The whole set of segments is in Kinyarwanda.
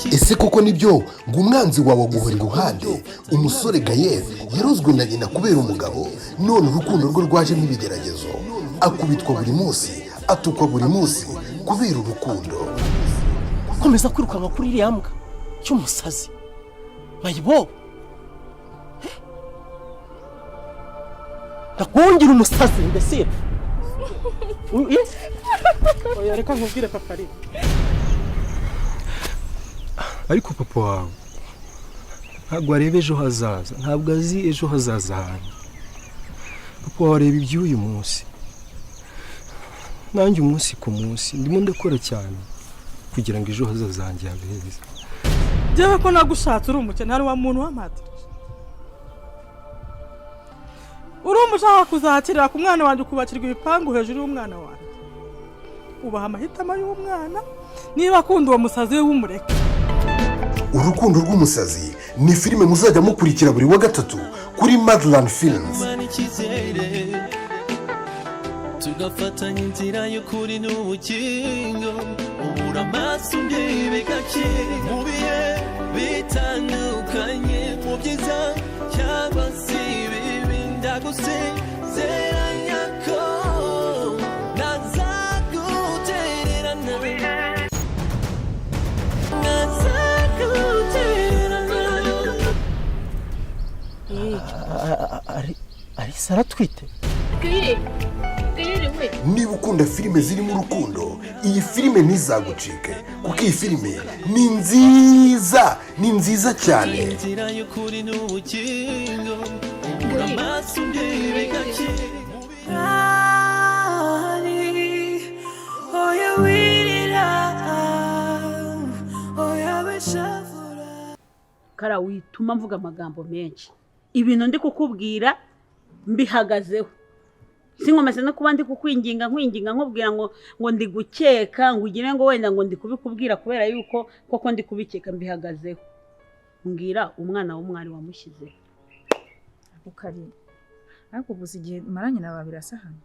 Ese koko nibyo ngo umwanzi wawe aguhora iruhande? Umusore Gayeri yarozwe na nyina kubera umugabo, none urukundo rwe rwajemo ibigeragezo, akubitwa buri munsi, atukwa buri munsi kubera urukundo. Komeza kwirukanka kuri iriya mbwa cy'umusazi mayibobo, ndakungira umusazi mbese. Oya, reka nkubwire, papa, ariko Ariko papa wawe ntabwo areba ejo hazaza, ntabwo azi ejo hazaza hanjye. Papa wawe areba iby'uyu munsi. Nanjye umunsi ku munsi ndimo ndakora cyane kugira ngo ejo hazaza hanjye habe heza. Njyewe ko nagushatse uri umukene, hari wa muntu w'amata uri umushaka kuzakirira ku mwana wanjye, ukubakirwa ibipangu hejuru y'umwana wanjye. Ubaha amahitamo y'umwana, niba akunda uwo musazi we w'umureke. Urukundo rw'Umusazi ni filime muzajya mukurikira buri wa gatatu kuri Madland Films. Kumana icyizere, tugafatanya inzira y'ukuri n'ubugingo. Ubura amaso ndebe gake mu bihe bitandukanye, mu byiza cyangwa se ibibi, ndagusezeranya ko ntazagutererana, ntazagutererana. Arisa aratwite. Gayeri, Gayeri we! Niba ukunda filime zirimo urukundo, iyi filime ntizagucike, kuko iyi filime ni nziza, ni nziza cyane. Inzira y'ukuri n'ubugingo, ubura amaso ndebe gake. Oya wirira, oya wishavura. Kara, wituma mvuga amagambo menshi. Ibintu ndi kukubwira mbihagazeho, sinkomeze no kuba ndi kukwinginga, nkwinginga, nkubwira ngo ndi gukeka, ngo ugire ngo wenda ngo ndi kubikubwira kubera yuko koko ndi kubikeka. Mbihagazeho. Mbwira, umwana w'umwari wamushyizeho? Ukari ariko gusa igihe maranye na ba Birasa hano.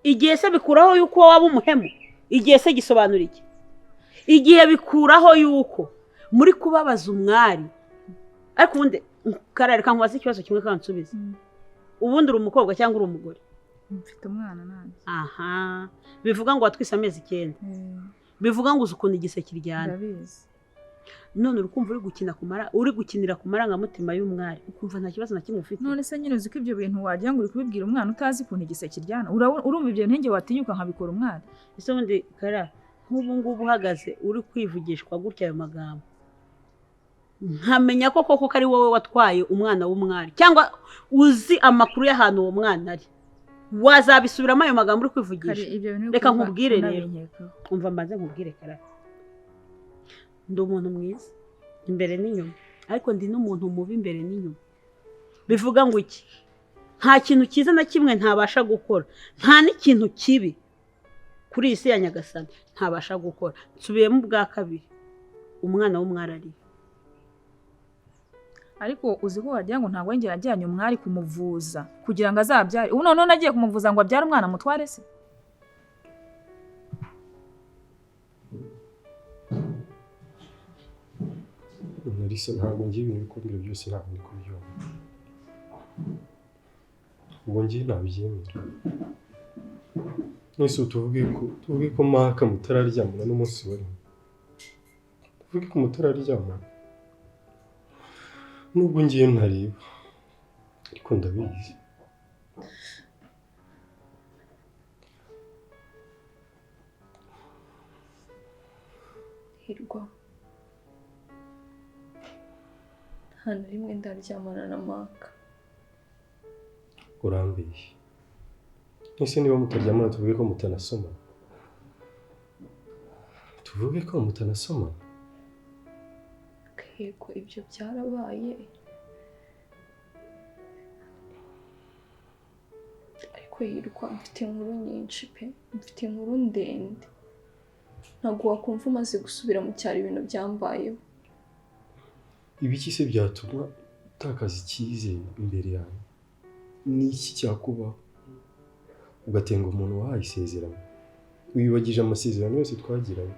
Igihe se bikuraho yuko waba umuhemu? Igihe se gisobanura iki? Igihe bikuraho yuko muri kubabaza umwari? Ariko ubundi karareka nkubaze ikibazo kimwe kandi nsubize. Ubundi uri umukobwa cyangwa uri umugore? Mfite umwana nanjye. Aha, bivuga ngo watwise amezi 9. Bivuga ngo uzi ukuntu igise kiryana. Ndabizi. None uri kumva uri gukina ku mara, uri gukinira ku marangamutima y'umwari, ukumva nta kibazo na kimwe ufite? None se nyine uzi ko ibyo bintu wagira ngo uri kubibwira umwana utazi ukuntu igise kiryana? Urumva ibyo bintu watinyuka nkabikora umwana? Ese ubundi kara, nk'ubu ngubu uhagaze uri kwivugishwa gutya ayo magambo, nkamenya ko koko ko ari wowe watwaye umwana w'umwari, cyangwa uzi amakuru y'ahantu uwo mwana ari, wazabisubiramo ayo magambo uri Kare, kwivugisha? Ibyo bintu uri Reka kuvuga nkubwire rero. unabinkekaho. Umva mbanze nkubwire kara, ndi umuntu mwiza imbere n'inyuma, ariko ndi n'umuntu mubi imbere n'inyuma. Bivuga ngo iki? Nta kintu cyiza na kimwe ntabasha gukora, nta n'ikintu kibi kuri iyi si ya Nyagasani ntabasha gukora. Nsubiyemo ubwa kabiri, umwana w'umwari ari Ariko uzi ko wagira ngo ntabwo njye yajyanye umwari kumuvuza kugira ngo azabyare? Ubu noneho nagiye kumuvuza ngo abyare umwana mutware se? Narisa, ntabwo ngiye, ibintu uri kumbwira byose ntabwo ndi kubyumva. Ubwo ngiye nabyemera mwese. Ubu tuvuge ko Maka mutararyamana n'umunsi warimo, tuvuge ko mutararyamana, nubwo ngiye ntareba, ariko ndabizi. Hirwa, nta na rimwe ndaryamana na Maka. Urambeshye. Ese niba mutaryamana, tuvuge ko mutanasoma? Tuvuge ko mutanasoma? Yego, ibyo byarabaye, ariko Hirwa, mfite inkuru nyinshi pe, mfite inkuru ndende, ntabwo wakumva umaze gusubira mu cyaro ibintu byambayeho. Ibiki se byatuma utakaza icyizere imbere yawe? Ni iki cyakubaho ugatenga umuntu wahaye isezerano, wibagije amasezerano yose twagiranye?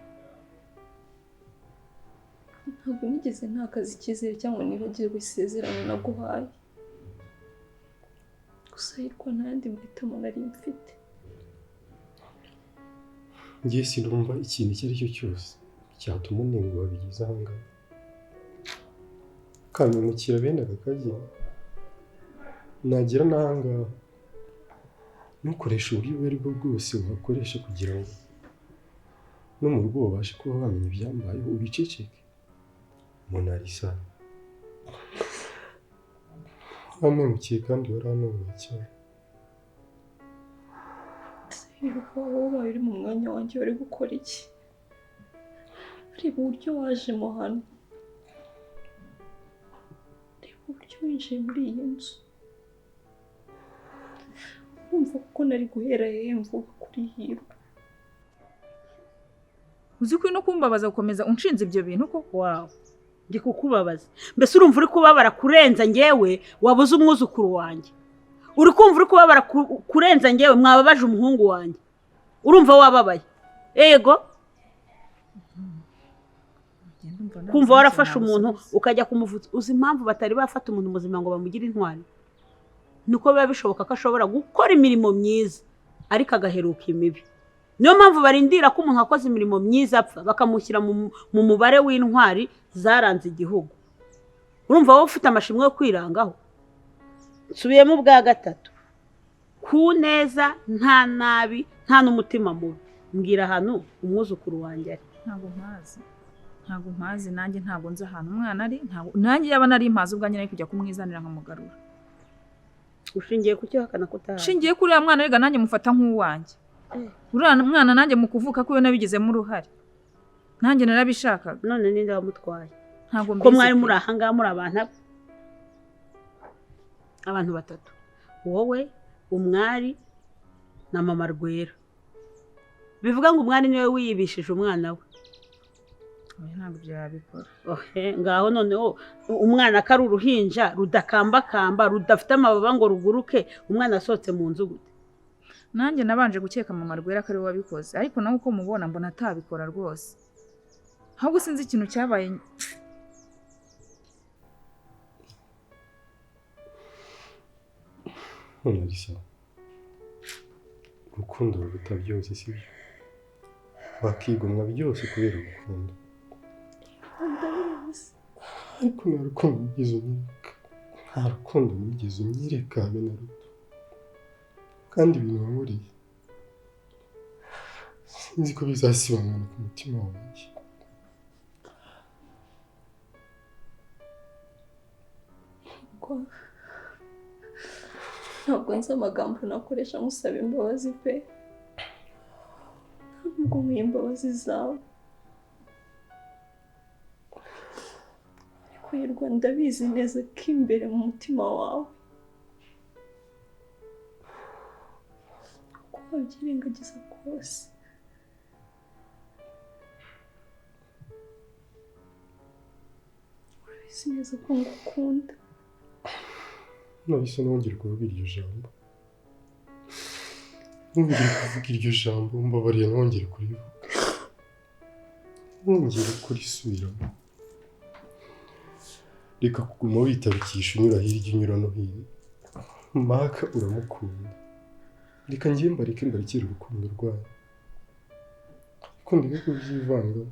Ntabwo nigeze ntakaza icyizere cyangwa nibagirwe isezerano naguhaye. Gusa Hirwa nta yandi mahitamo nari mfite. Njye sinumva ikintu icyo ari cyo cyose cyatuma untenguha bigeze aha ngaha. Ukampemukira bene aka kageni, nagera n'aha ngaha ntukoreshe uburyo ubwo ari bwo bwose wakoresha kugira ngo no mu rugo babashe kuba bamenya ibyambayeho, ubiceceke. Monalisa, wampemukiye kandi warantunguye cyane. Hirwa, wowe ubaye uri mu mwanya wanjye wari gukora iki? Reba uburyo wajemo hano, reba uburyo winjiye muri iyi nzu. Urumva ko nari guhera hehe mvuga kuri Hirwa? Uzi ko no kumbabaza gukomeza unshinze ibyo bintu koko? Wawe ndi kukubabaza mbese urumva uri kubabara kurenza njyewe wabuze umwuzukuru wanjye? Uri kumva uri kubabara kurenza njyewe mwababaje umuhungu wanjye? Urumva wababaye? Ego, kumva warafashe umuntu ukajya kumuvuza. Uzi impamvu batari bafata umuntu muzima ngo bamugire intwari? Nuko biba bishoboka ko ashobora gukora imirimo myiza ariko agaheruka imibi. Niyo mpamvu barindira ko umuntu akoze imirimo myiza apfa bakamushyira mu mubare w'intwari zaranze igihugu. Urumva wowe ufite amashimwe yo kwirangaho? Nsubiyemo ubwa gatatu, ku neza nta nabi nta n'umutima mubi. Mbwira ahantu umwuzukuru wanjye ari. Ntabwo mpazi, ntabwo mpazi nanjye, ntabwo nzi ahantu umwana ari. Ntabwo nanjye yaba nari mpazi ubwanjye nari kujya kumwizanira nkamugarura. Ushingiye ku cyo hakana kutaha? Ushingiye kuri uriya mwana wiga nanjye mufata nk'uwanjye. Uriya mwana nanjye mu kuvuka ko nabigizemo uruhare, nanjye narabishakaga. None ninde wamutwaye? Ntabwo ko mwari muri aha ngaha muri abantu batatu, wowe, umwari na mama Rwera. Bivuga ngo umwari niwe wiyibishije umwana we. Ntabwo ibyo yabikora. Ngaho noneho umwana ko ari uruhinja rudakambakamba rudafite amababa ngo ruguruke, umwana asohotse mu nzu gute? Nanjye nabanje gukeka mama Rwera ko ari we wabikoze, ariko nawe uko mubona mbona atabikora rwose. Ahubwo sinzi ikintu cyabaye. Monalisa, urukundo ruruta byose, sibyo? Wakigomwa byose kubera urukundo. Ariko nta rukundo wigeze unyereka, nta rukundo wigeze unyereka habe na ruto. Kandi ibintu wankoreye sinzi ko bizasibangana ku mutima wanjye. Ntabwo nzi amagambo nakoresha nkusaba imbabazi pe. Ntabwo nkwiye imbabazi zawe, ariko Hirwa ndabizi neza ko imbere mu mutima wawe uko wabyirengagiza kose urabizi neza ko ngukunda. Nahise nongera kuvuga iryo jambo, nongere kuvuga iryo jambo, mbabariye nongere kurivuga, nongere kurisubiramo. Reka kuguma witabikisha unyura hirya unyura no hino. Maka uramukunda, reka ngiye mbareke mbarekere urukundo rwanyu, ariko ndeke kubyivangamo.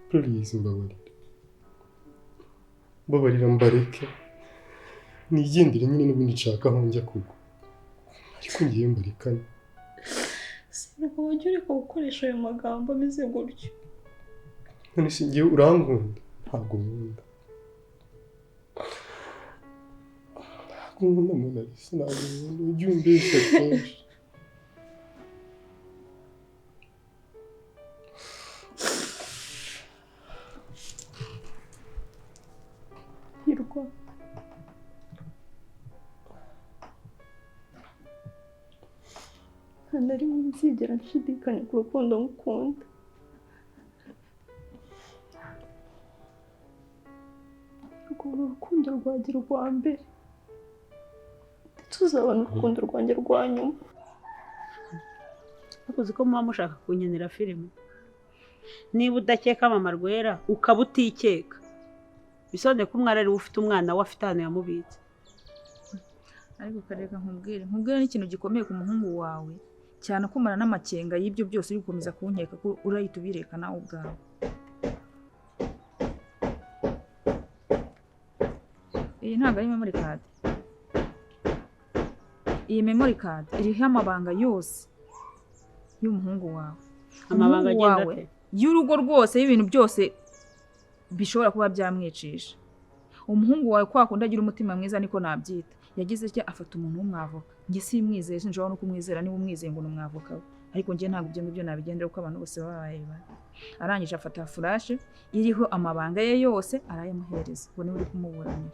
Please mbabarira, mbabarira mbareke nigendere nyine n'ubundi nshaka aho njya kugwa, ariko ngiye mbarekane. Sinubwo wajya ureka gukoresha ayo magambo ameze gutyo. None se ngiye urankunda? Ntabwo nkunda, ntabwo nkunda Monalisa, ntabwo nkunda. Ujye umbeshya kenshi. Hirwa, nta na rimwe nzigera nshidikanya ku rukundo ngukunda. Urwo ni urukundo rwanjye rwa mbere, ndetse uzabona urukundo rwanjye rwa nyuma. Uzi ko muba mushaka kunkenera filime? Niba udakeka mama Rwera ukaba utikeka, bisobanuye ko umwari ari we ufite umwana we, afite ahantu yamubitse. Ariko kareka nkubwire n'ikintu gikomeye ku muhungu wawe cyane, kumara n'amakenga y'ibyo byose uri gukomeza kunkeka ko urahita ubireka nawe ubwawe. Iyi ntabwo ari memory card. Iyi memory card iriho amabanga yose y'umuhungu wawe. Amabanga agenda ate? Y'urugo rwose, y'ibintu byose bishobora kuba byamwicisha. Umuhungu wawe kwa kundi agira umutima mwiza niko nabyita. Yagize icyo afata umuntu w'umwavoka. Njye simwizeye, sinshobora no kumwizera niba umwizeye ngo ni umwavoka we. Ariko njye ntabwo ibyo ngibyo nabigendera kuko abantu bose babaye babi. Arangije afata flash iriho amabanga ye yose arayamuhereza. Ngo niwe uri kumuburanira.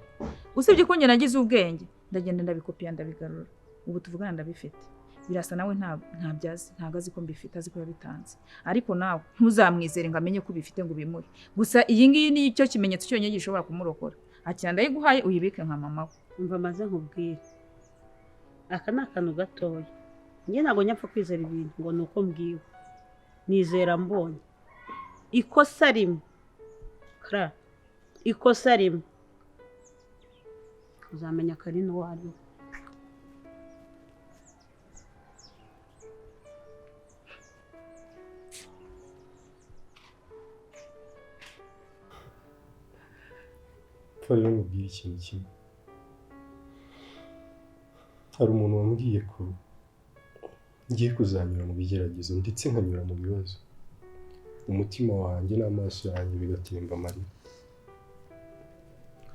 Usibye ko njye nagize ubwenge, ndagenda ndabikopiya ndabigarura. Ubu tuvugana ndabifite. Birasa nawe ntabyazi, ntabwo azi ko mbifite, azi ko yabitanze. Ariko nawe ntuzamwizere ngo amenye ko ubifite ngo ubimuhe. Gusa iyi ngiyi ni cyo kimenyetso cyonyine gishobora kumurokora. Akira ndayiguhaye uyibike nka mama we. Umva maze nkubwire. Aka ni akantu gatoya. Njye ntabwo nyapfa kwizera ibintu ngo ni uko mbwiwe. Nizera mbonye. Ikosa rimwe. Kra. Ikosa rimwe. Uzamenya Karine uwo ari we. Rero nkubwire ikintu kimwe. Hari umuntu wambwiye ko ngiye kuzanyura mu bigeragezo ndetse nkanyura mu bibazo, umutima wanjye n'amaso yanjye bigatemba amarira,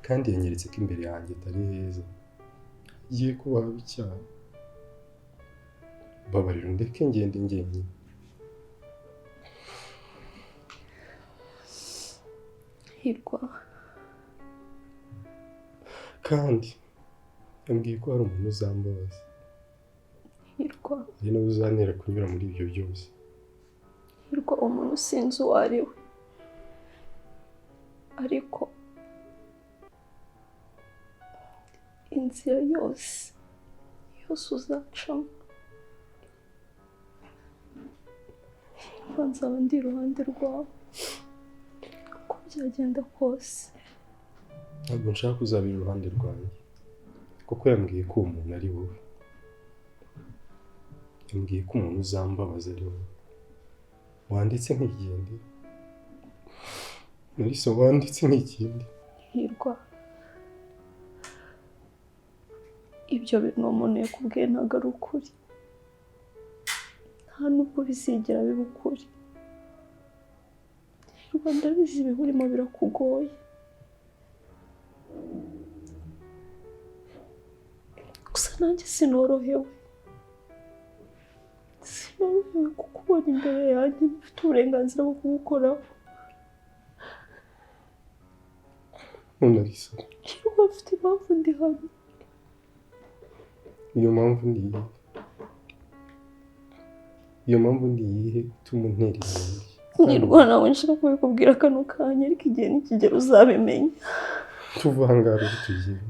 kandi yanyeretse ko imbere yanjye atari heza, ngiye kuba habi cyane. Mbabarira undeke ngende njyenyine. Hirwa, kandi yambwiye ko hari umuntu uzambabaza. Hirwa, ari nawe uzantera kunyura muri ibyo byose. Hirwa, umuntu sinzi uwo ari we, ariko inzira yose yose uzacamo, Hirwa, nzaba ndi iruhande rwawe uko byagenda kose. Ntabwo nshaka kuzabira iruhande rwanjye, kuko yambwiye ko uwo muntu ari wowe. Yambwiye ko umuntu uzambabaza ari wowe. Wanditse nk'ikindi Melissa, wanditse nk'ikindi. Hirwa, ibyo bintu umuntu yakubwiye ntabwo ari ukuri, nta nubwo bizigera biba ukuri. Hirwa, ndabizi ibihurimo birakugoye, gusa nanjye sinorohewe kukubona imbere yanjye, mfite uburenganzira bwo kugukoraho. Melissa, Hirwa, mfite impamvu ndi hano. Iyo mpamvu ni iyihe? Iyo mpamvu ni iyihe ituma untera inkingi? Hirwa, ntabwo nshaka kubikubwira kano kanya, ariko igihe nikigera uzabimenya. Tuva aha ngaha rero tugende.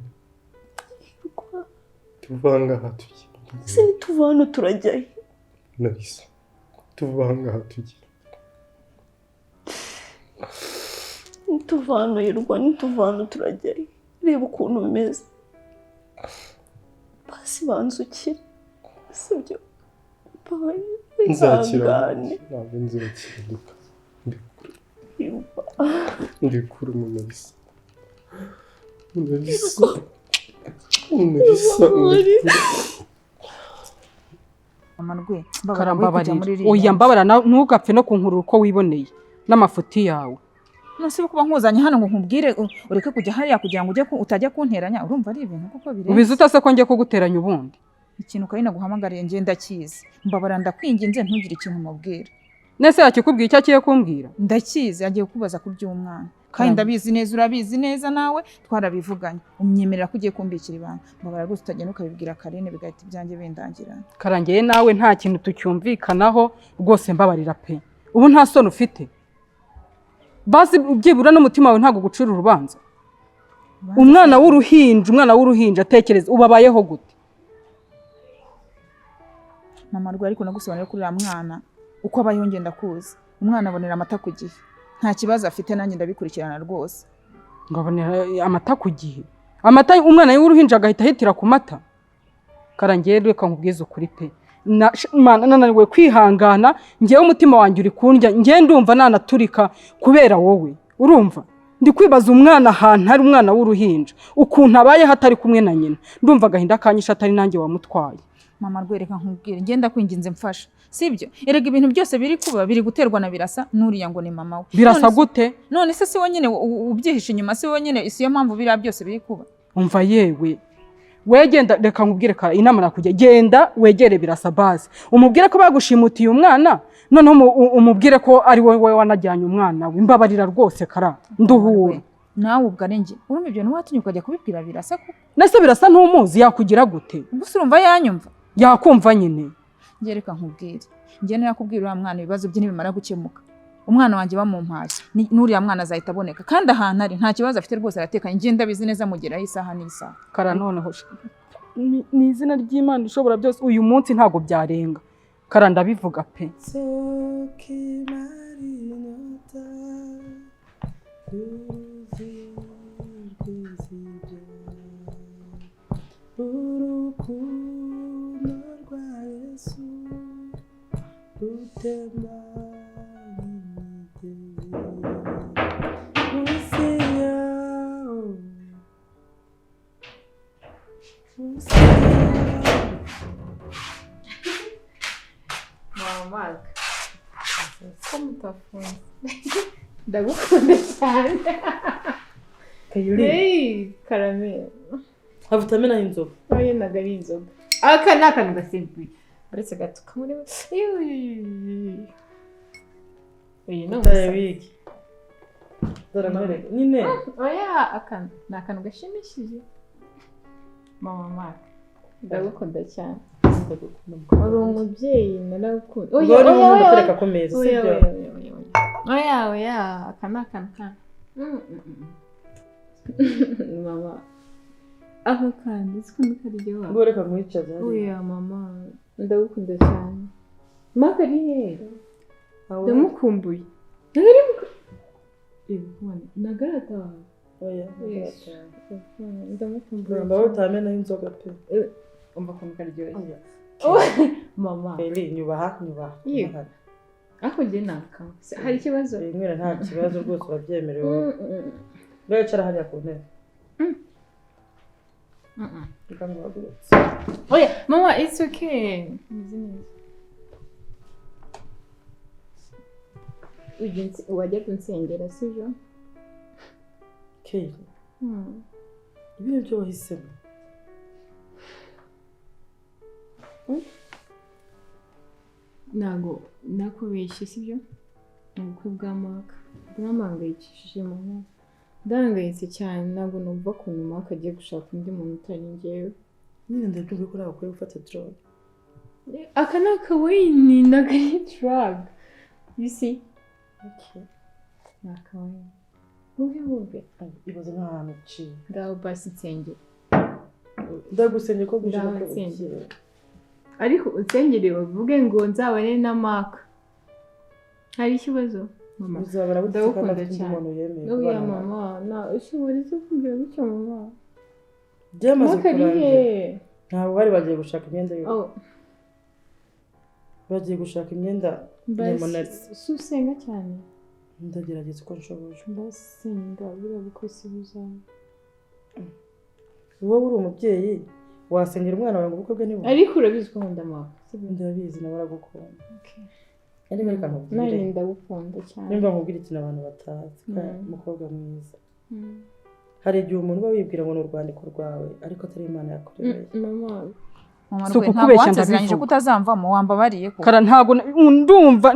Tuva aha ngaha tugende. Ese nituva hano turajya he? Melissa, tuva aha ngaha tugende. Nituva hano Hirwa, nituva hano turajya he? Reba ukuntu umeze. Basi banza ukire, sibyo? Nzakira, ntabwo nzakira. Ndikure Melissa. Melissa. Melissa. Karambabarira. Oya mbabara, ntugapfe no kunkurura uko wiboneye n'amafuti yawe. None kuba nkuzanye hano ngo nkubwire ureke kujya hariya kugira ngo ujye utajya kunteranya, urumva ari ibintu kuko birenze. Ubizi utase ko ngiye kuguteranya ubundi? Ikintu Karina guhamagariye ngiye ndakizi. Mbabara ndakwinginze ntugire ikintu umubwira. Nese yakikubwiye icyo agiye kumbwira? Ndakizi, agiye kubaza ku by'umwana. Kandi ndabizi neza, urabizi neza nawe twarabivuganye. Umyemerera ko ugiye kumbikira ibanga. Mbabara rwose utagenda ukabibwira Karine bigahita ibyanjye bindangira. Karangeye nawe nta kintu tucyumvikanaho rwose, mbabarira pe. Ubu nta soni ufite. Basi byibura n'umutima wawe ntago gucura urubanza. Umwana w'uruhinja atekereza ubabayeho gute? Mama rwa ariko nagusobanurira kuri uriya mwana uko abayeho ngenda kuzi. Umwana abonera amata ku gihe, nta kibazo afite, nanjye ndabikurikirana rwose. Ngo abonera amata ku gihe? Amata? Umwana w'uruhinja agahita ahitira ku mata? Karangiye, reka nkubwize ukuri pe. Mana, nananiwe kwihangana ngewe, umutima wanjye uri kundya, ngewe ndumva nanaturika kubera wowe. Urumva ndi kwibaza umwana ahantu hari, umwana w'uruhinja ukuntu abayeho atari kumwe na nyina. Ndumva agahinda kanyishe, atari nanjye wamutwaye. Mama, rwereka nkubwire, ngenda kwinginze mfasha, sibyo? Erega ibintu byose biri kuba biri guterwa na Birasa n'uriya ngo ni mama we. Birasa None se- gute? None se si we nyine ubyihishe inyuma? Si we nyine? Si yo mpamvu biriya byose biri kuba? Umva yewe, wegenda, reka nkubwire ka inama nakujya: genda wegere Birasa basi, umubwire ko bagushimutiye umwana, noneho umubwire ko ari wowe wanajyanye umwana we. Mbabarira rwose kara, nduhura. Nawe ubwo ari njye, urumva ibyo ntiwatinya ukajya kubibwira Birasa ko? Nese Birasa ntumuzi? Yakugira gute? Gusa urumva yanyumva? Yakumva nyine. Njye reka nkubwire, njye narakubwira, uriya mwana ibibazo bye nibimara gukemuka, umwana wanjye bamumpaye, n'uriya mwana azahita aboneka, kandi ahantu ari nta kibazo afite rwose, aratekanye, njye ndabizi neza, mugeraho isaha n'isaha. Kara, noneho ni izina ry'Imana ishobora byose, uyu munsi ntabwo byarenga. Kara, ndabivuga pe. Soko imara inyota y'uruzi rw'izibyo, urukundo rwa Yesu rutemba nk'imigezi munsi yawo, munsi yawo. Mama, ko mutafunze? Ndagukunda cyane. Hey, karame. Havutamena inzoga. Oya, ntabwo ari inzoga. Aka ni akantu gasembuye. Uretse gato kamureba. Uyu ni umusazi. Wiki dore nkwereke nyine. Oya, aka ni akantu gashimishije. Mama Mark, ndagukunda cyane. Uri umubyeyi, naragukunda. Ubwo ni ngombwa gutereka ku meza, Oya, sibyo? oya, oya, oya, oya. Oya, oya, aka ni akantu ka mama, aka kantu uzi ukuntu karyoha. Ubwo reka nkwicaze hariya. Oya mama, ndagukunda cyane. Mark ari he? Ndamukumbuye. Ntabwo ari ntabwo arataha. Oya. Yesu, ndamukumbuye. Mba utamenaho inzoga pe. Umva ukuntu karyoshye. Mama. Eli, nyubaha, nyubaha. Yego. Ariko njye naka. Hari ikibazo? Nywera, nta kibazo rwose, urabyemerewe. Ngaho icara hariya ku ntebe. Reka nguhagurutse. Oya, mama, it's okay. Meze neza. Wajya kunsengera, sibyo? Kay, ibi ni byo wahisemo? Ntabwo nakubeshye, sibyo? Ni ubukwe bwa Mark. Burampangayikishije mama. Ndahangayitse cyane, ntabwo numva ukuntu Mark agiye gushaka undi muntu utari njyewe. Nyine ndabyumva ko nawe ukwiye gufata drogue. Aka ni akawayini, ntabwo ari drug. You see? Okay. Ni akawayini. Wumve, wumve. Ibaze nk'ahantu uciye. Ngaho basi nsengera. Ndagusengera ko bwije Ngaho nuko nsengera. bukeye. Ariko unsengere uvuge ngo nzabane na Mark. Hari ikibazo? Mama, Uzabona gute kandi ndagukunda afite undi cyane. muntu yemeye Oya kubana nawe? mama, na ushobora ese kumbwira gutyo mama? Byamaze Mark ari kurangira. he? Ntabwo bari bagiye gushaka imyenda yo. Oh, Bagiye gushaka imyenda ya basi Monalisa. si usenga cyane? Ndagerageza uko nshoboye. Ndasenga buriya bukwe si buzaba. Wowe uri umubyeyi, wasengera umwana wawe ngo ubukwe bwe ntibube? Ariko urabizi ko nkunda Mark, sibyo? Ndabizi, nawe aragukunda. Okay. Ariko reka nkubwire. Nanjye ndagukunda cyane. Nimba nkubwira ikintu abantu batazi, mukobwa mwiza. Hari igihe umuntu uba wibwira ngo ni urwandiko rwawe, ariko atari Imana yakuremeye. Mama, Mama Si rwe, ntabwo ukukubeshya, wansezeranyije ndabivuga. ko utazamvamo, wambabariye ko? Kara, ntabwo ndumva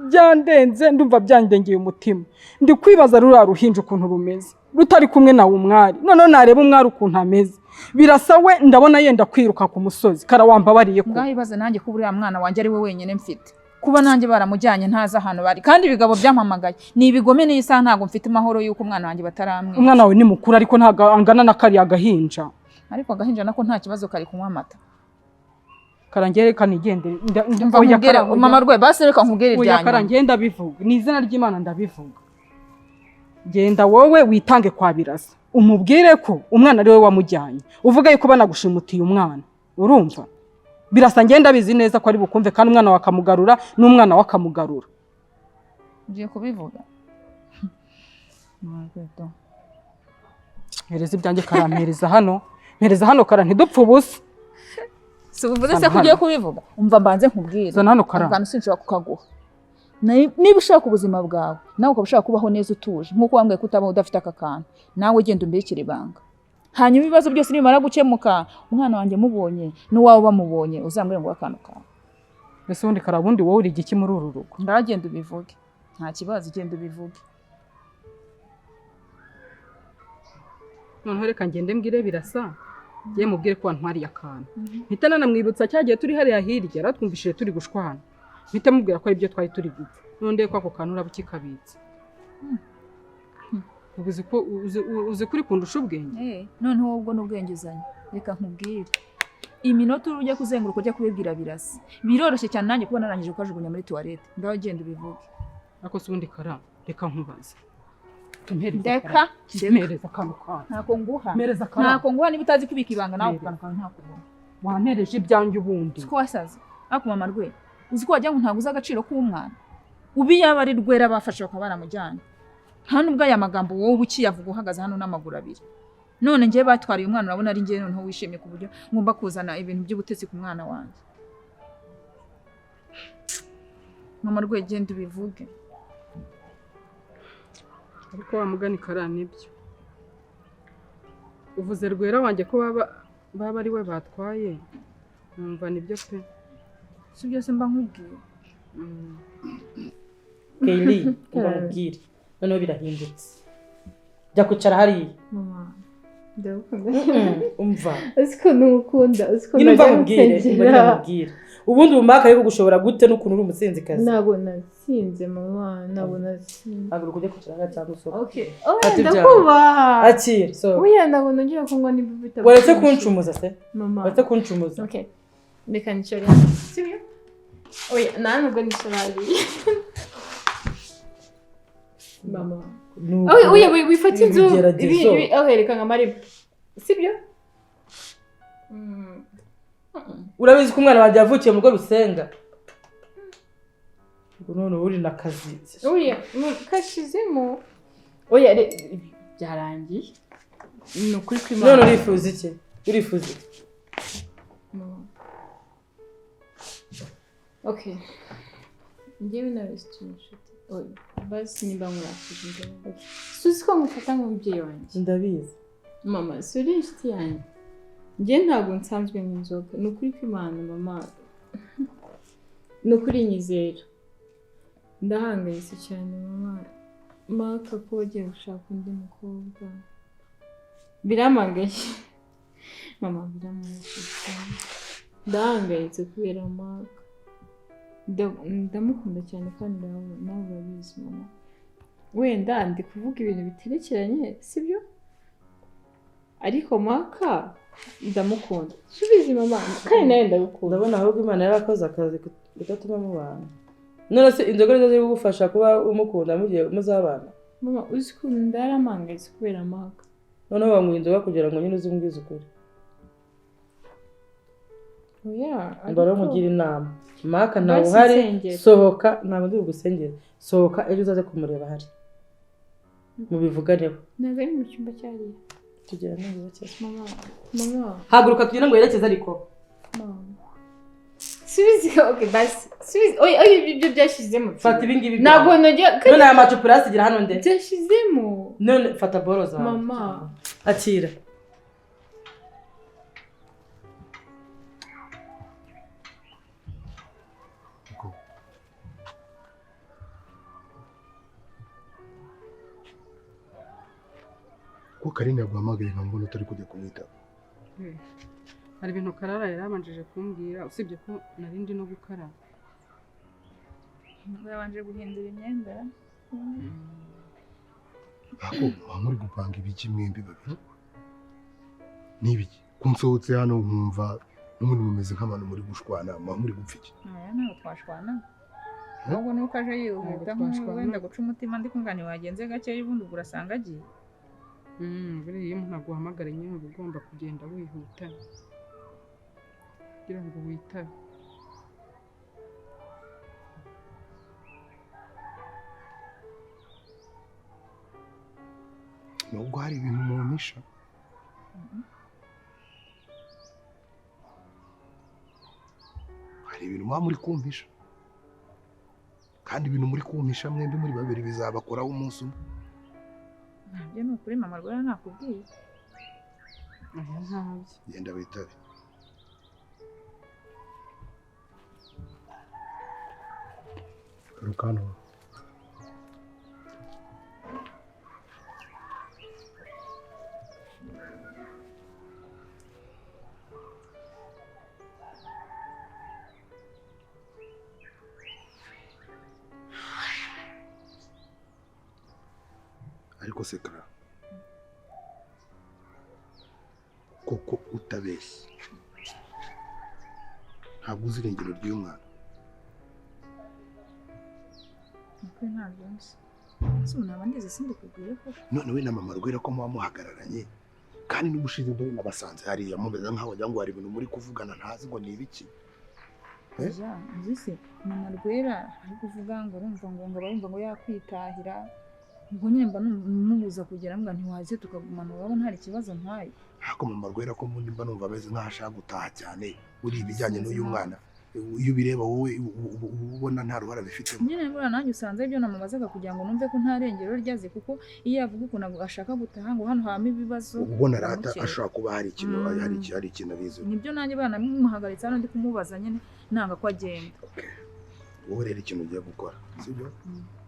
byandenze, ndumva byandengeye umutima. Ndi kwibaza ruriya ruhinja ukuntu rumeze rutari kumwe nawe umwari. Noneho nareba umwari ukuntu ameze, Birasa we ndabona yenda kwiruka ku musozi. Kara, wambabariye ko? Ngaho ibaze nanjye ko uriya mwana wanjye ari we wenyine mfite, kuba nanjye baramujyanye ntazi ahantu bari, kandi ibigabo byampamagaye ni ibigome. N'iyi saha ntabwo mfite amahoro y'uko umwana wanjye bataramwica. Umwana wawe ni mukuru, ariko ntabwo angana na kariya gahinja. Ariko agahinja nako nta kibazo, kari kunywa amata. Karangiye reka nigendere. Umva nkubwire, mama rwe, basi reka nkubwire irya nyuma. Karangiye ndabivuga. Ni izina ry'Imana ndabivuga. Genda wowe witange kwa Birasa. Umubwire ko umwana ari we wamujyanye. Uvuga yuko banagushimutiye umwana. Urumva? Birasa ngenda abizi neza ko ari bukumve kandi umwana wakamugarura n'umwana wakamugarura. Ngiye kubivuga. Mpereza ibyanjye Kara, mpereza hano. Mpereza hano Kara, ntidupfe ubusa. Si uvuze se ko ugiye kubivuga? Umva mbanze nkubwire. Zana hano Kara. Akantu sinshobora kukaguha. Niba ushaka ubuzima bwawe, nawe ukaba ushaka kubaho neza utuje, nkuko wambwiye ko utabaho udafite aka kantu, nawe ugenda umbikire ibanga. Hanyuma ibibazo byose nibimara gukemuka, umwana wanjye mubonye n'uwawe bamubonye, uzambwire ngo akantu kawe. Ese ubundi Kara, ubundi wowe uri igiki muri uru rugo? Ndagenda ubivuge. Nta kibazo, ugenda ubivuge. Noneho reka ngende mbwire Birasa, ngiye mubwire ko wantwariye akantu. Mpita nanamwibutsa cyagiye turi hariya hirya, yaratwumvishije turi gushwana. Mpita mubwira ko aribyo twari turi gupfa. None ko ako kantu uraba ukikabitse. Uzi ko uzi kuri kundusha ubwenge. Noneho wowe ubwo n'ubwenge uzanye. Reka nkubwire. Iminota ujya kuzenguruka ujya kubibwira Birasa. Biroroshye cyane nanjye kuba narangije kukajugunya muri toilette. Ngaho genda ubivuge. Ako se ubundi Kara, reka nkubaze. Ndeka, mpereza akantu kawe. Ntako nguha. Mpereza akantu. Ntako nguha niba utazi kubika ibanga nawe akantu kawe ntako nguha. Wampereje ibyanjye ubundi. Siko wasaze. Ariko mama rwe, uzi ko wagira ngo ntabwo uzi agaciro k'umwana. Ubi yaba ari Rwera bafashe bakaba baramujyanye. Nta nubwo aya magambo wowe uba ukiyavuga uhagaze hano n'amaguru abiri. None njye batwariye umwana urabona ari njye noneho wishimye ku buryo ngomba kuzana ibintu by'ubutetsi ku mwana wanjye. Mama rwe genda ubivuge. Ariko wa mugani Kara nibyo. Uvuze Rwera wanjye ko baba ari we batwaye. Numva nibyo pe. Si byose mba nkubwiye. Kayli, ubamubwire. Noneho birahindutse. Jya kwicara hariya. Mama, ndagukunda. Umva. Uziko nukunda, uziko ndagukunda. Ubundi umumaka ariko gushobora gute n'ukuntu uri umusinzikazi? Ntabwo natsinze mama, ntabwo natsinze. Haguruka ujye kwicara hariya cyangwa usohoke. Okay. Oya ndakubaha. Akira, so. Oya ntabwo nongera kunywa niba bitagushimishije. Waretse kuncumuza se? Mama. Waretse kuncumuza. Okay. Reka nicare. Sibyo? Oya nta nubwo nicara hariya. Mama. Oya oya wifata inzu. Ibi okay reka nkamare. Sibyo? Urabizi ko umwana wanjye yavukiye mu rugo rusenga. Ubwo none uri nakazi. Oya kashizemo. Oya byarangiye. Ni ukuri kw'Imana. None urifuza iki? Urifuza iki? Okay. Njyewe nawe inshuti. Oya basi nimba nkurakije. Suzi ko ngufata nk'umubyeyi wanjye. Ndabizi. Mama, si uri inshuti yanjye. Njye ntabwo nsanzwe n'inzoga. Ni ukuri kw'Imana mama. Ni ukuri nyizera. Ndahangayitse cyane mama. Maka ko wagiye gushaka undi mukobwa. Birampangayitse. Mama birampangayitse cyane. Ndahangayitse kubera Maka. Ndamukunda cyane kandi nawe urabizi mama. Wenda ndi kuvuga ibintu biterekeranye, sibyo? Ariko Maka ndamukunda. Subizi mama, kandi nawe ndagukunda. Ndabona ahubwo Imana yarakoze akazi kudatuma mubana. None se inzoga nizo ziri kugufasha kuba umukunda mugiye muzabana? Mama uzi ko ndaramangayitse kubera Maka. Noneho banywa inzoga kugira ngo nyine uzimbwize ukuri. Oya, mbara mugira inama. Maka ntawe uhari, sohoka ntabwo ndi bugusengere. Sohoka ejo uzaze kumureba ahari. Mubivuganeho. Ntabwo ari mu cyumba cyariya. Tugera neza. Mama, mama. Haguruka tugende ngo yerekeze ariko. Mama. Subizi okay basi. Subizi. Oya oya ibyo byashizemo. Fata ibi ngibi. Ntabwo nongera. None aya macupa urasigira hano nde? Byashizemo. None fata boro zawe. Mama. Akira. Ko Karine yaguhamagaye nkambona utari kujya kumwitaba. Hari ibintu Karara yarabanjije kumbwira usibye ko narindi no gukaraba. Yabanje guhindura imyenda. Ako muri gupanga ibiki mwembi babiri? Nibiki? Kunsohotse hano nkumva N'ubundi mumeze nk'abantu muri gushwana, muba muri gupfa iki? Aya ntabwo twashwana. Ahubwo nuko aje yihuta nk'uwenda guca umutima, ndi kumva ntiwagenze gakeya, ubundi ubwo urasanga agiye. Buriya iyo umuntu aguhamagara nyine uba ugomba kugenda wihuta kugira ngo witabe. Nubwo hari ibintu mumpisha. Hari ibintu muba muri kumpisha. Kandi ibintu muri kumpisha mwembi muri babiri bizabakoraho umunsi umwe. Ntabyo ni ukuri mama Rwera nakubwiye. Oya ntabyo. Genda witabe. Garuka hano. Ariko se Clara, koko utabeshye ntabwo uzi irengero ry'uyu mwana? Ukuri ntabyo nzi. Ese ubu naba ndizi simbikubwire ko? None we na mama Rwera ko muba muhagararanye, kandi n'ubushize ndabona nabasanze hariya mumeze nk'aho wagira ngo hari ibintu muri kuvugana ntazi ngo ni ibiki. Ja, nzi se mama Rwera ari kuvuga ngo urumva ngo ngo barumva ngo yakwitahira, ubwo nyine mba mubuza kugera mbwa ntiwaze tukagumana, urabona hari ikibazo ntwaye. Ariko mama Rwera ko mba numva ameze nk'aho ashaka gutaha cyane, uri ibijyanye n'uyu mwana iyo ubireba wowe ubona nta ruhara bifitemo. Nyine mbona nanjye usanze ibyo namubazaga kugira ngo numve ko nta rengero ryaze, kuko iyo avuga ukuntu ashaka gutaha ngo hano habamo ibibazo, ubona rata ashobora kuba hari ikintu hari ikintu abizi. Nibyo nanjye banamuhagaritse hano ndi kumubaza nyine nanga ko agenda. Wowe rero ikintu ugiye gukora sibyo?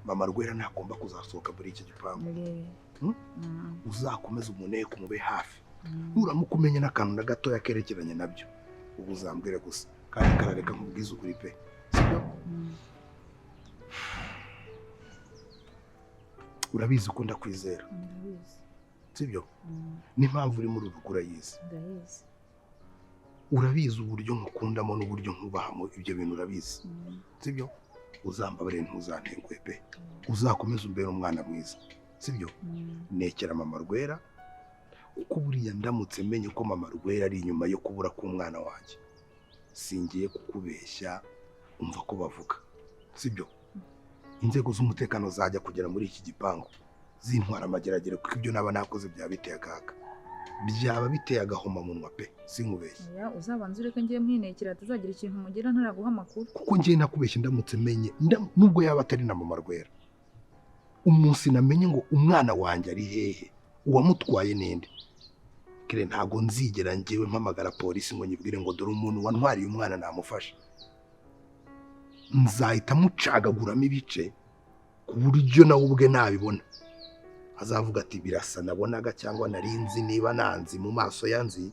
Mama Rwera ntagomba kuzasohoka muri iki gipangu. Uzakomeza umuneko mube hafi. Nuramuka umenya n'akantu na gatoya kerekeranye nabyo, ubu uzambwire gusa. Kandi karareka nkubwize ukuri pe, sibyo? Urabizi ko ndakwizera, sibyo? N'impamvu uri muri uru rugo urayizi. Urabizi uburyo nkukundamo n'uburyo nkubahamo, ibyo bintu urabizi, sibyo? Uzambabarire ntuzantenguhe pe, uzakomeze umbere umwana mwiza, sibyo? Nekera mama Rwera, kuko buriya ndamutse menye ko mama Rwera ari inyuma yo kubura k'umwana wanjye, singiye kukubeshya umva ko bavuga, sibyo? Inzego z'umutekano zajya kugera muri iki gipangu zintwara amageragere, kuko ibyo naba nakoze byaba biteye akaga, byaba biteye agahomamunwa pe, sinkubeshye. Oya uzabanza ureke ngiye mwinekera atazagira ikintu mugira ntaraguha amakuru. Kuko ngiye nakubeshye ndamutse menye, nubwo yaba atari na mama Rwera, umunsi namenye ngo umwana wanjye ari hehe, uwamutwaye ninde, kire ntago nzigera ngewe mpamagara polisi ngo nyibwire ngo dore umuntu wantwariye umwana namufasha. Nzahita mucagaguramo ibice ku buryo nawe ubwe nabibona azavuga ati birasa nabonaga, cyangwa narinzi niba nanzi mu maso yanzi,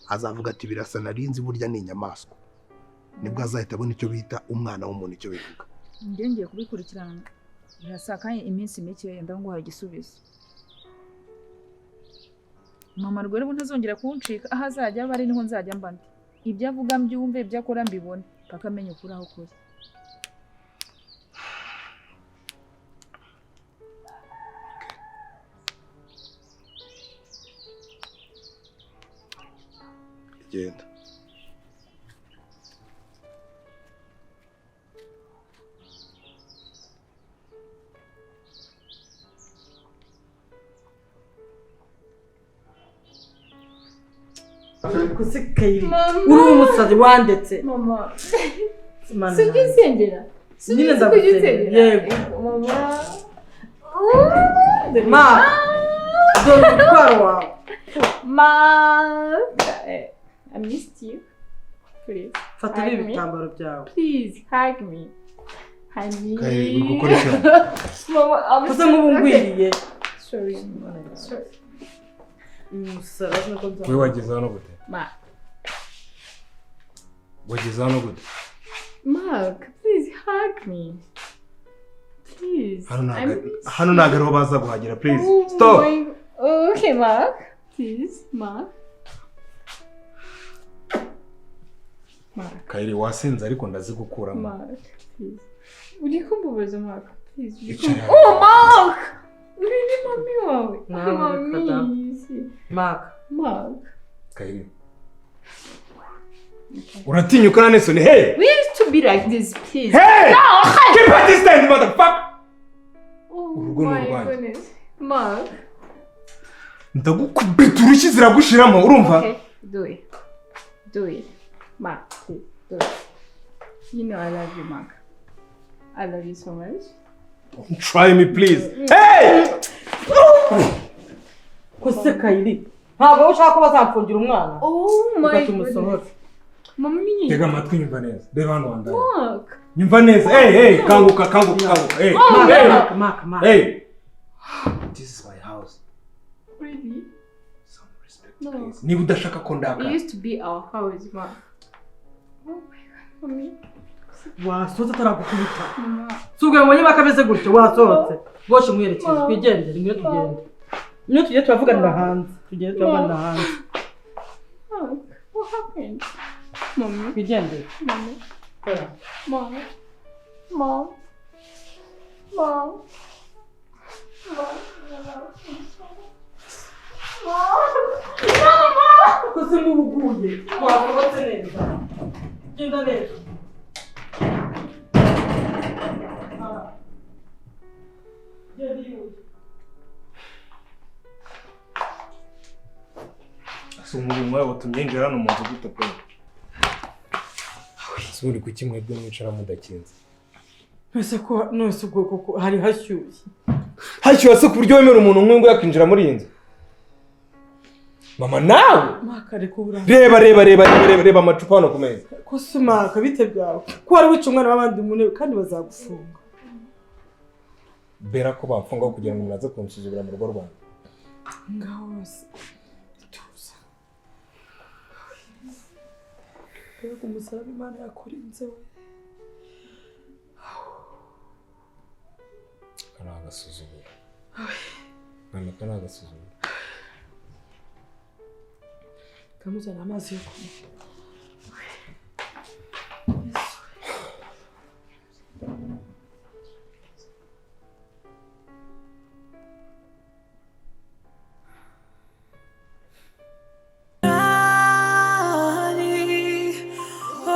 azavuga ati birasa narinzi burya ni inyamaswa. Nibwo azahita abona icyo bita umwana w'umuntu icyo bivuga. Ngiye ngiye kubikurikirana birasa kandi iminsi mike ndaguha igisubizo. Mama Rwera ubu ntazongera kuncika, aho azajya aba ari niho nzajya mba ndi. Ibyo avuga mbyumve, ibyo akora mbibone, paka amenye ukuri aho kuri. Genda. Uri umusazi wandetse. Mama. Sijya usengera. Nyine ndagusengera. Yego. Mama. Ma. Dore umutwaro wawe. Ma. I missed you. Please. Fata ibi bitambaro byawe. Please hug me. Honey. Kay, uri gukora iki? Mama, Usa nk'ubungwiriye. Sorry. Sorry. Wewe wageze hano gute? Ma. Wageze hano gute? Mark, please hug me. Please. Hano ntabwo ariho baza guhagera, please. Stop. Okay, Mark. Please, Mark. Mark. Kayiri wasinze ariko ndazigukuramo. Mark, please. Uri kumbabaza Mark, please. Uri Icara. Oh Mark! Uri ni mami wawe. Nawe Mami. reka da. Mark. Mark. Kayiri. Uratinyuka na Nelson, hey! We used to be like this, please. Hey! No! Keep at distance, motherfucker! Oh Urugo ni my urwanjye. goodness. Mark. Ndagukubita urushyi ziragushiramo, urumva? Okay, do it. Do it. Mark, please, do it. You know I love you, Mark. I love you so much. Don't try me, please. Hey! Kose Kayiri ntabwo wowe ushaka ko bazamfungira umwana. Oh my Reka tumusohore. goodness. Mami. Tega amatwi nyumva neza. Reba hano wandaye. Mark. Nyumva neza. Hey, hey, kanguka, kanguka, kanguka. Hey, Oh, hey. Mark, Mark, Mark. Hey. This is my house. Really? Some respect, No. please. Niba udashaka ko It ndakara. used to be our house, Mark. Oh my god, Mami. Wasohotse ataragukubita. Mama. Si ubwo mbonye bakameze gutyo wasohotse. Rwose umuherekeze twigendere ngwino tugende. Ngwino tugende turavuganira hanze. Tugende turavuganira hanze. Mark, what happened? Mommy. Twigendere. Mommy. Kora. Mom. Mom. Mom. Mom. Mom. Mom. Kose mubuguye. Wasohotse neza. Genda neza. Ah. Genda iwe. Si umubiri wawe watumye yinjira hano mu nzu gute pe? Si uri kuki mwebwe mwicara mudakinze? Nose ko nose ubwo koko hari hashyushye. Hashyuha se ku buryo wemera umuntu nk'uyu nguyu yakinjira muri iyi nzu? Mama nawe! Mark ariko uburakari. Reba reba reba reba reba reba amacupa hano ku meza. Ko se Mark bite byawe? Ko wari wica umwana w'abandi mu ntebe kandi bazagufunga. Bera ko bamfungaho kugira ngo muraze kunsuzugura mu rugo rwanjye. Ngaho bose tuza. Mbega umusaraba Imana yakurinze we. Aka ni agasuzuguro. Mama aka ni agasuzuguro. Kamuzana amazi yo kunywa.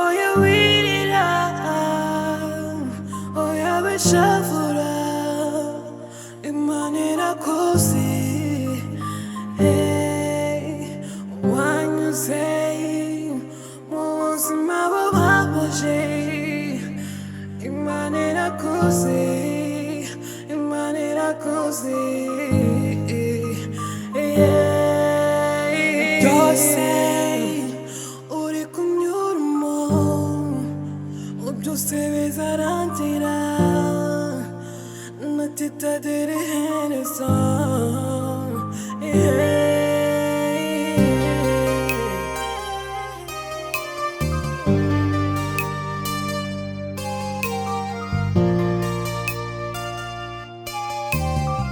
Oya wirira, oya wishavura, Imana irakuzi. Hey, wanyuze mu buzima bubabaje, Imana irakuzi, Imana irakuzi. Yeah. Byose uri kunyuramo byose bizarangira natitagera iherezo. Yeah.